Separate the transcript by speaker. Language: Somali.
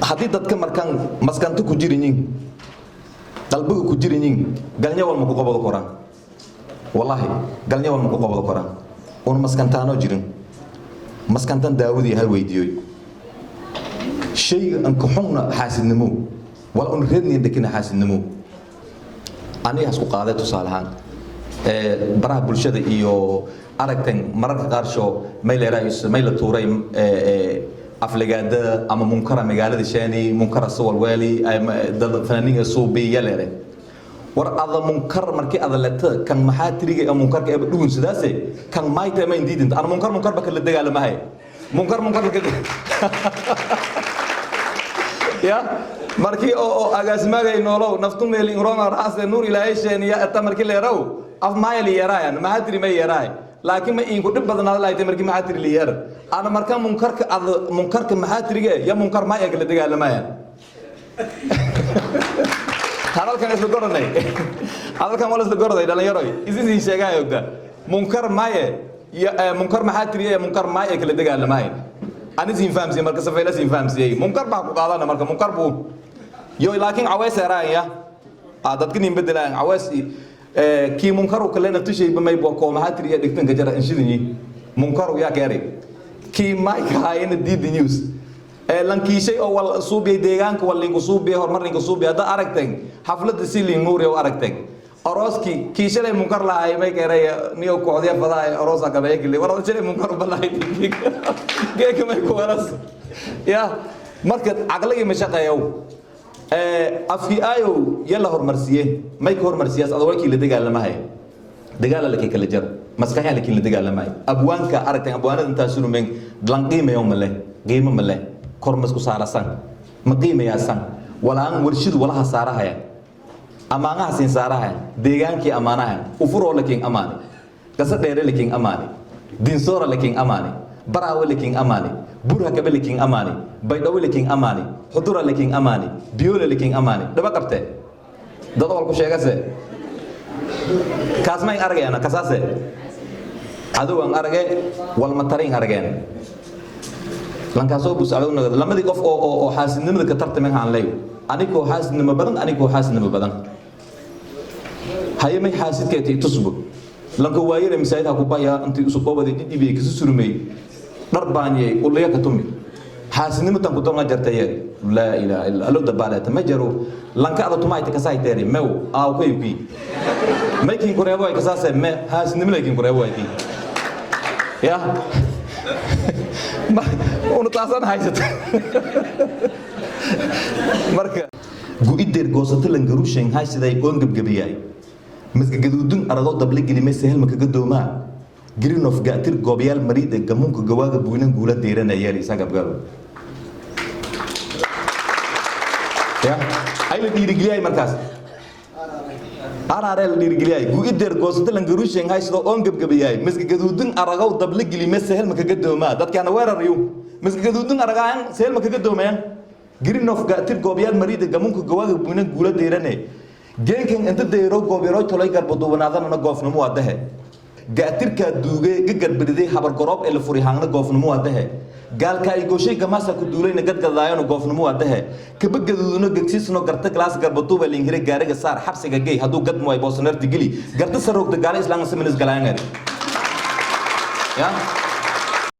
Speaker 1: Haddii dadka markaan maskanta ku jirinyin, qalbiga ku jirinyin, galnya walma ku qabado koraan. Wallahi, galnya walma ku qabado koraan. Un maskantaanoo jirin, maskantan daawadii hal weydiiyoy. Shayga anka xunna xaasidnimo, wala un reedniin dhakina xaasidnimo. Aniga hasku qaaday tusaale ahaan baraha bulshada iyo aragtan mararka qaarsho may leeraayso, may la tuuray aflagaada ama munkara magaalada shaani, munkara sawalweeli, dad fanaaniinka suubi yaleere. War ada munkar markii ada leta kan maxaa tiriga ee munkarka ee dhugun sidaase kan maayta ma indiidinta. Ana munkar munkar ba kala dagaalamahay, munkar munkar ya markii oo agaasimagay noolow naftu meelin roma raase nuur ilaahay sheeniya eta markii leerow af maaya li yeeraayan, maxaa tiri ma yeeraay, laakiin ma iinku dhib badnaada lahayd markii maxaa tiri li yeer. Ana marka munkarka ad munkarka maxaa tirige ya munkar maaya kala dagaalamayaan. Hadalkan isla goranay, hadalkan waa isla goranay. Dhalinyaroy, isin sheegaa ogda munkar maaye ya munkar maxaa tiriye munkar maaya kala dagaalamayan. Ani siin fahamsiiyey marka safayla siin fahamsiiyey. Munkar baa ku qaadana marka munkar buu yo, laakiin caweys eraan ya dadka nin bedelaan caweys kii munkaru kale naftushay may bo ko maxaa tiriye dhigtan ka jara inshidini munkaru ya keeri kii mike haayana did news lankiishay oo wal suubiyay deegaanka, wal linku suubiyay, horumar linku suubiyay. Hadda aragteen xafladda si liin nuuriya u aragteen arooskii kii shalay munkar lahay may keenay niyo kooxdiya fadaay aroosa gabeey gili. War shalay munkar balahay, geeka may ku waras ya. Marka caqligii ma shaqeeyow. Afkii aayow yalla horumarsiye, may ka horumarsiyaas adawalkii la dagaalamahay, dagaala lakii kala jar, maskaxyaa lakii la dagaalamay. Abwaanka aragteen, abwaanada intaa surumeen lan qiimayo male, qiimo male, kor ma isku saarasan, ma qiimayaasan walaan warshidu walaha saarahaya, amaanaha siin saarahaya, deegaankii amaanaha ufuroo lakiin amaani, gasa dheere lakiin amaani, dinsoora lakiin amaani, baraawe lakiin amaani, burhakabe lakiin amaani, baydhawe lakiin amaani, xudura lakiin amaani, biyoole lakiin amaani. Dhaba qabte dad wal ku sheegase kaasmayn aragayana kasaase cadowaan arage, walmatarayn arageen lankaasoo bus cadow nagad. Lamadii qof oo xaasidnimada ka tartamen haan leeyo, anikoo xaasidnimo badan, anikoo xaasidnimo badan haye, may xaasidkeeta tusbo. Lanka waayare masaajid ha ku baya intii usubobada dhidhibiyey kasu surmey dhar baanyey uliya ka tumi, xaasidnimo tan ku tonga jartayeri. Laa ilaaha illa allo dabaaleeta ma jaro. Lanka ada tumaayta kasaayteeri mew aaw kayuki may kin kureebo ay kasaase me xaasidnimo lay kin kureebo ay kin ya una taasan haysata. Marka gu'ideer goosato langarushen haysiday oon gebgebiyay masgagaduudun aragoo dable gelime sehel kaga doomaa grinof gaatir goobayaal mariida gamuunka gawaaga buunan guula deyranayeen isagabgalo ya ay la dhiirigeliyay. Markaas araare la dhiirigeliyay gu'ideer goosato langarushen haysidoo oon gebgebiyay masgagaduudun aragow dable gelime sehel kaga doomaa. Dadkaana weerarayu masgagaduudun aragaan sehel kaga doomayaan grinof gaatir goobayaal mariida gamuunka gawaaga buunan guula deyrane geenkan inta deyro goobyaro tolay garbo duubanaadana goofnimo waa dahe gaatirkaa duuge gagarbiriday habar goroob ee la furi haangna goofnimo waa dahe gaalka ay gooshay gamaasa ku duulayna gadgadaayona goofnimo waa dahe kaba gaduudno gegsiisno garta glaas garbaduuba linhire gaariga saar xabsiga gey hadduu gadmo ay boosaneerta geli garta saroogta gaala islaamka saminis galaangari ya.